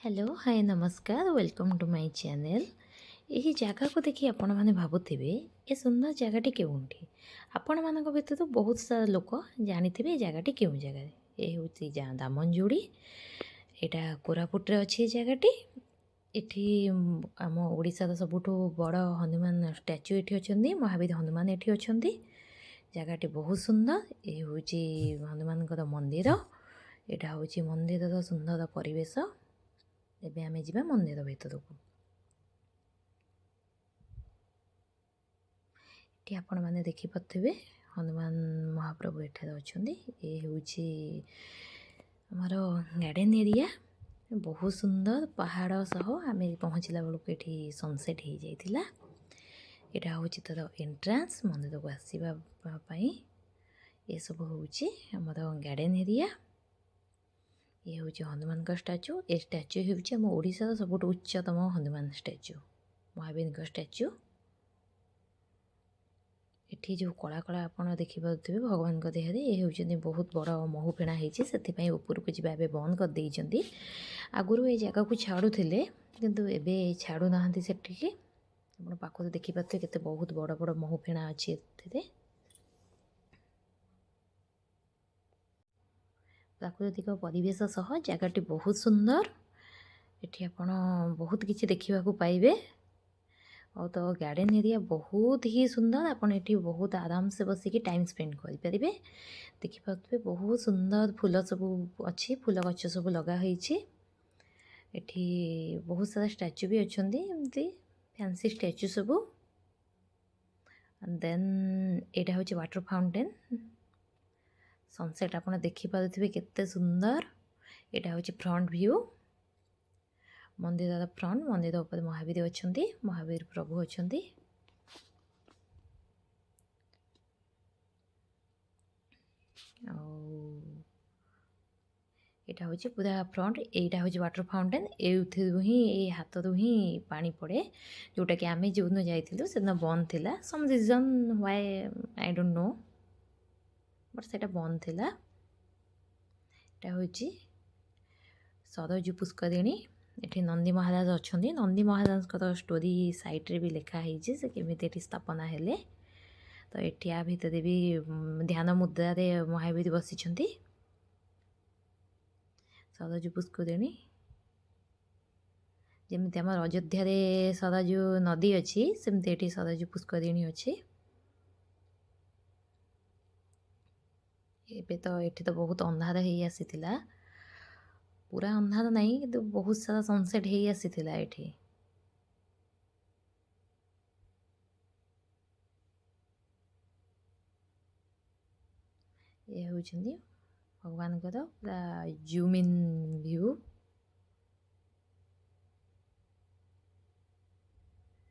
Hello, ହାଏ, ନମସ୍କାର। Welcome to my channel. ଏହି ଜାଗାକୁ ଦେଖି ଆପଣମାନେ ଭାବୁଥିବେ, ଏ ସୁନ୍ଦର ଜାଗାଟି କେଉଁଠି? ଆପଣମାନଙ୍କ ଭିତରୁ ବହୁତ ସାରା ଲୋକ ଜାଣିଥିବେ ଏ ଜାଗାଟି କେଉଁ ଜାଗାରେ। ଏ ହେଉଛି ଦାମନଯୋଡ଼ି। ଏଇଟା କୋରାପୁଟରେ ଅଛି ଏ ଜାଗାଟି। ଏଠି ଆମ ଓଡ଼ିଶାର ସବୁଠୁ ବଡ଼ ହନୁମାନ ଷ୍ଟାଚ୍ୟୁ ଏଠି ଅଛନ୍ତି। ମହାବୀର ହନୁମାନ ଏଠି ଅଛନ୍ତି। ଜାଗାଟି ବହୁତ ସୁନ୍ଦର। ଏ ହେଉଛି ହନୁମାନଙ୍କର ମନ୍ଦିର। ଏଇଟା ହେଉଛି ମନ୍ଦିରର ସୁନ୍ଦର ପରିବେଶ। ଏବେ ଆମେ ଯିବା ମନ୍ଦିର ଭିତରକୁ। ଏଠି ଆପଣମାନେ ଦେଖିପାରୁଥିବେ, ହନୁମାନ ମହାପ୍ରଭୁ ଏଠାରେ ଅଛନ୍ତି। ଏ ହେଉଛି ଆମର ଗାର୍ଡ଼େନ୍ ଏରିଆ, ବହୁତ ସୁନ୍ଦର ପାହାଡ଼ ସହ। ଆମେ ପହଞ୍ଚିଲା ବେଳକୁ ଏଠି ସନସେଟ୍ ହେଇଯାଇଥିଲା। ଏଇଟା ହେଉଛି ତା'ର ଏଣ୍ଟ୍ରାନ୍ସ ମନ୍ଦିରକୁ ଆସିବା ପାଇଁ। ଏସବୁ ହେଉଛି ଆମର ଗାର୍ଡ଼େନ୍ ଏରିଆ। ଇଏ ହେଉଛି ହନୁମାନଙ୍କ ଷ୍ଟାଚୁ। ଏ ଷ୍ଟାଚୁ ହେଉଛି ଆମ ଓଡ଼ିଶାର ସବୁଠୁ ଉଚ୍ଚତମ ହନୁମାନ ଷ୍ଟାଚୁ, ମହାବୀରଙ୍କ ଷ୍ଟାଚୁ। ଏଠି ଯେଉଁ କଳା କଳା ଆପଣ ଦେଖିପାରୁଥିବେ ଭଗବାନଙ୍କ ଦେହରେ, ଏ ହେଉଛନ୍ତି ବହୁତ ବଡ଼ ମହୁ ଫେଣା ହେଇଛି। ସେଥିପାଇଁ ଉପରକୁ ଯିବା ଏବେ ବନ୍ଦ କରିଦେଇଛନ୍ତି। ଆଗରୁ ଏ ଜାଗାକୁ ଛାଡ଼ୁଥିଲେ, କିନ୍ତୁ ଏବେ ଛାଡ଼ୁନାହାନ୍ତି ସେଠିକି। ଆପଣ ପାଖରୁ ଦେଖିପାରୁଥିବେ କେତେ ବହୁତ ବଡ଼ ବଡ଼ ମହୁ ଫେଣା ଅଛି ଏଥିରେ। ପ୍ରାକୃତିକ ପରିବେଶ ସହ ଜାଗାଟି ବହୁତ ସୁନ୍ଦର। ଏଠି ଆପଣ ବହୁତ କିଛି ଦେଖିବାକୁ ପାଇବେ। ଆଉ ତ ଗାର୍ଡ଼େନ୍ ଏରିଆ ବହୁତ ହି ସୁନ୍ଦର। ଆପଣ ଏଠି ବହୁତ ଆରାମସେ ବସିକି ଟାଇମ୍ ସ୍ପେଣ୍ଡ କରିପାରିବେ। ଦେଖିପାରୁଥିବେ, ବହୁତ ସୁନ୍ଦର ଫୁଲ ସବୁ ଅଛି, ଫୁଲ ଗଛ ସବୁ ଲଗା ହେଇଛି। ଏଠି ବହୁତ ସାରା ଷ୍ଟାଚୁ ବି ଅଛନ୍ତି, ଏମିତି ଫ୍ୟାନ୍ସି ଷ୍ଟାଚୁ ସବୁ। ଦେନ୍ ଏଇଟା ହେଉଛି ୱାଟର ଫାଉଣ୍ଟେନ୍। ସନସେଟ୍ ଆପଣ ଦେଖିପାରୁଥିବେ କେତେ ସୁନ୍ଦର। ଏଇଟା ହେଉଛି ଫ୍ରଣ୍ଟ ଭ୍ୟୁ, ମନ୍ଦିରର ଫ୍ରଣ୍ଟ। ମନ୍ଦିର ଉପରେ ମହାବୀର ଅଛନ୍ତି, ମହାବୀର ପ୍ରଭୁ ଅଛନ୍ତି। ଆଉ ଏଇଟା ହେଉଛି ପୁରା ଫ୍ରଣ୍ଟ। ଏଇଟା ହେଉଛି ୱାଟର ଫାଉଣ୍ଟେନ୍। ଏଇଥିରୁ ହିଁ, ଏଇ ହାତରୁ ହିଁ ପାଣି ପଡ଼େ, ଯେଉଁଟାକି ଆମେ ଯେଉଁଦିନ ଯାଇଥିଲୁ ସେଦିନ ବନ୍ଦ ଥିଲା। Some reason why, I don't know, but ସେଇଟା ବନ୍ଦ ଥିଲା। ଏଇଟା ହେଉଛି ସରଜୁ ପୁଷ୍କରିଣୀ। ଏଠି ନନ୍ଦୀ ମହାରାଜ ଅଛନ୍ତି। ନନ୍ଦୀ ମହାରାଜଙ୍କର ଷ୍ଟୋରି ସାଇଡ଼୍ରେ ବି ଲେଖା ହେଇଛି, ସେ କେମିତି ଏଠି ସ୍ଥାପନା ହେଲେ। ତ ଏଠି ଆ ଭିତରେ ବି ଧ୍ୟାନ ମୁଦ୍ରାରେ ମହାବୀର ବସିଛନ୍ତି। ସରଜୁ ପୁଷ୍କରିଣୀ, ଯେମିତି ଆମର ଅଯୋଧ୍ୟାରେ ସରଜୁ ନଦୀ ଅଛି, ସେମିତି ଏଠି ସରଜୁ ପୁଷ୍କରିଣୀ ଅଛି। ଏବେ ତ ଏଠି ତ ବହୁତ ଅନ୍ଧାର ହେଇ ଆସିଥିଲା। ପୁରା ଅନ୍ଧାର ନାହିଁ, କିନ୍ତୁ ବହୁତ ସାରା ସନସେଟ୍ ହେଇ ଆସିଥିଲା ଏଠି। ଏ ହେଉଛନ୍ତି ଭଗବାନଙ୍କର ପୁରା ଜୁମ୍ ଇନ୍